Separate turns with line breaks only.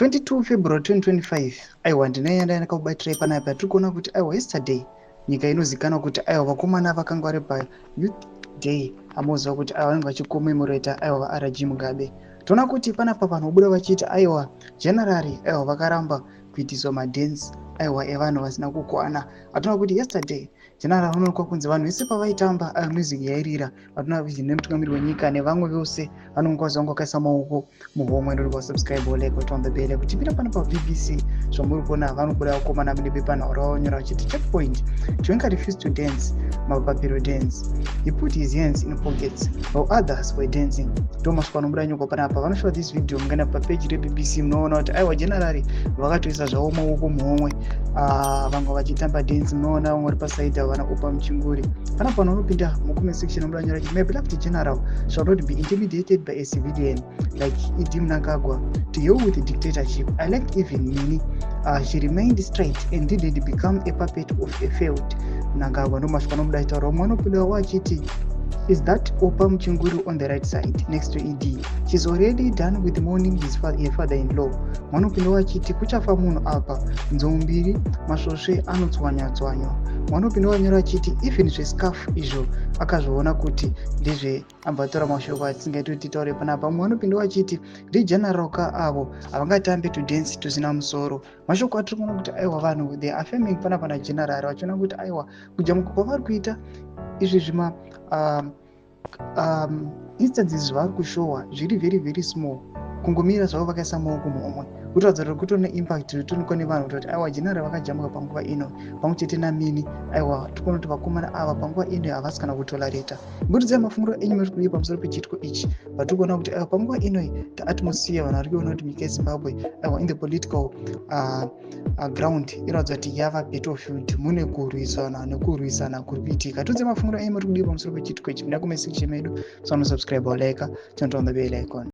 22 February 2025. Aiwa, ndinai ndakakubatirai panapa. Tiri kuona kuti aiwa, yesterday nyika inozikanwa kuti aiwa, vakomana vakanga vari payouth day. Amoziva kuti aiwa, vanenge vachicommemorata aiwa, vaRG Mugabe. Toona kuti panapa vanhu vobuda vachiti aiwa, general aiwa, vakaramba kuitiswa madance aiwa, evanhu vasina kukwana. Atoona kuti yesterday general vanoonekwa kunzi vanhu vese pavaitamba aiwa, music yairira. Vatinoona kuti nemutungamiri wenyika nevamwe vose vanonga vanga vakaisa maoko muhomwe. Ndori kusubscribe, like, on the bell. Kuchipinda pano paBBC, zvamuri kuona, vanobuda vakomana mune bepanhau ravanyora vachiti, "Checkpoint: Chiwenga refused to dance mapapiro dance. He put his hands in pockets while others were dancing." Ndo masvika anobuda nyoko panapa. Vanoshowa this video, mungaenda papeji reBBC, munoona kuti aiwa, general vakatoisa zvavo maoko muhomwe, ah, vamwe vachitamba dance. Munoona vamwe vari pasaidi, vana Oppah Muchinguri. Panapa vanhu vanopinda mucomment section, munobuda nyora chiti, "My beloved general shall not be intimidated by a civilian like ED Mnangagwa. To hell with the dictatorship. I like even Mini. She remained straight and didn't become a puppet of a failed Mnangagwa." Ndo masvika anobuda achitaura. Umwe anopinda wachiti, "Is that Oppah Muchinguri on the right side next to ED? She's already done with mourning his her father-in-law." Mwanopinda wachiti, "Kuchafa munhu apa, nzou mbiri masvosve anotswanya-tswanywa." Mwanopinda wanyora achiti, "Even zvescarf izvo akazviona kuti ndezve." Abva ataura mashoko atingaiti kuti titaure panapa. Mumwe anopinda wachiti, "Ndigeneral ka avo, havangatambe tudance tusina musoro." Mashoko atiri kuona kuti aiwa, vanhu they are affirming panapa nageneral, vachiona kuti aiwa, kujamuka kwavari kuita izvi zvima instances zvavari kushowa zviri very very small, kungomira zvavo vakaisa maoko muhomwe, kuratidza kuti kutori neimpact ritoonekwa nevanhu kuti aiwa, general vakajamuka panguva ino pamwe chete naMini. Aiwa, tikuona kuti vakomana ava panguva ino havasi kana kutolerata. Mburudzai mafungiro enyu muri kudii pamusoro pechiitiko ichi? Vatiri kuona kuti aiwa, panguva ino the atmosphere, vanhu vari kuona kuti nyika yeZimbabwe aiwa, in the political ground inoratidza kuti yava battlefield, mune kurwisana nekurwisana kuri kuitika. Tiudze mafungiro enyu muri kudii pamusoro pechiitiko ichi. Pinda comment section medu, so subscribe, like, turn on the bell icon.